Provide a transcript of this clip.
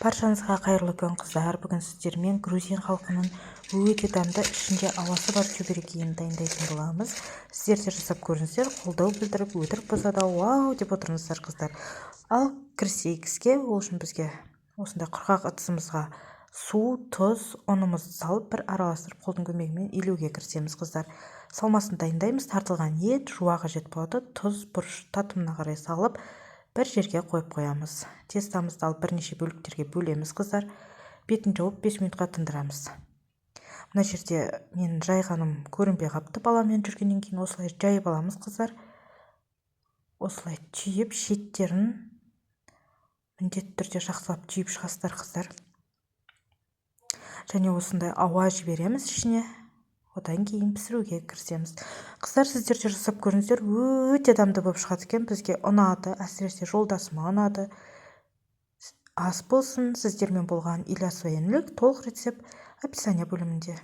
Баршаңызға қайырлы күн, қыздар! Бүгін сіздермен грузин халқының өте дәмді, ішінде ауасы бар чебурекиін дайындайтын боламыз. Сіздер де жасап көріңіздер, қолдау білдіріп, өтірік болса да, «Вау» деп отырыңыздар, қыздар. Ал кірісейік іске. Ол үшін бізге осындай құрғақ ыдысымызға су, тұз, ұнымызды салып, бір араластырып, қолдың көмегімен илеуге кірісеміз, қыздар. Салмасын дайындаймыз. Тартылған ет, жуа қажет болады. Тұз, бұрыш татымына қарай салып, бір жерге қойып қоямыз. Тестамызды алып, бірнеше бөліктерге бөлеміз, қыздар. Бетін жауып, 5 минутқа тындырамыз. Мына жерде мен жайғаным көрінбей қалыпты баламен жүргеннен кейін. Осылай жайып аламыз, қыздар. Осылай түйіп, шеттерін міндетті түрде жақсылап түйіп шығасыздар, қыздар. Және осындай ауа жібереміз ішіне. Одан кейін пісіруге кірісеміз. Қыздар, сіздер де жасап көріңіздер, өте дәмді болып шығады екен. Бізге ұнады, әсіресе жолдасыма ұнады. Ас болсын! Сіздермен болған Ильясова Еңлік. Толық рецепт описание бөлімінде.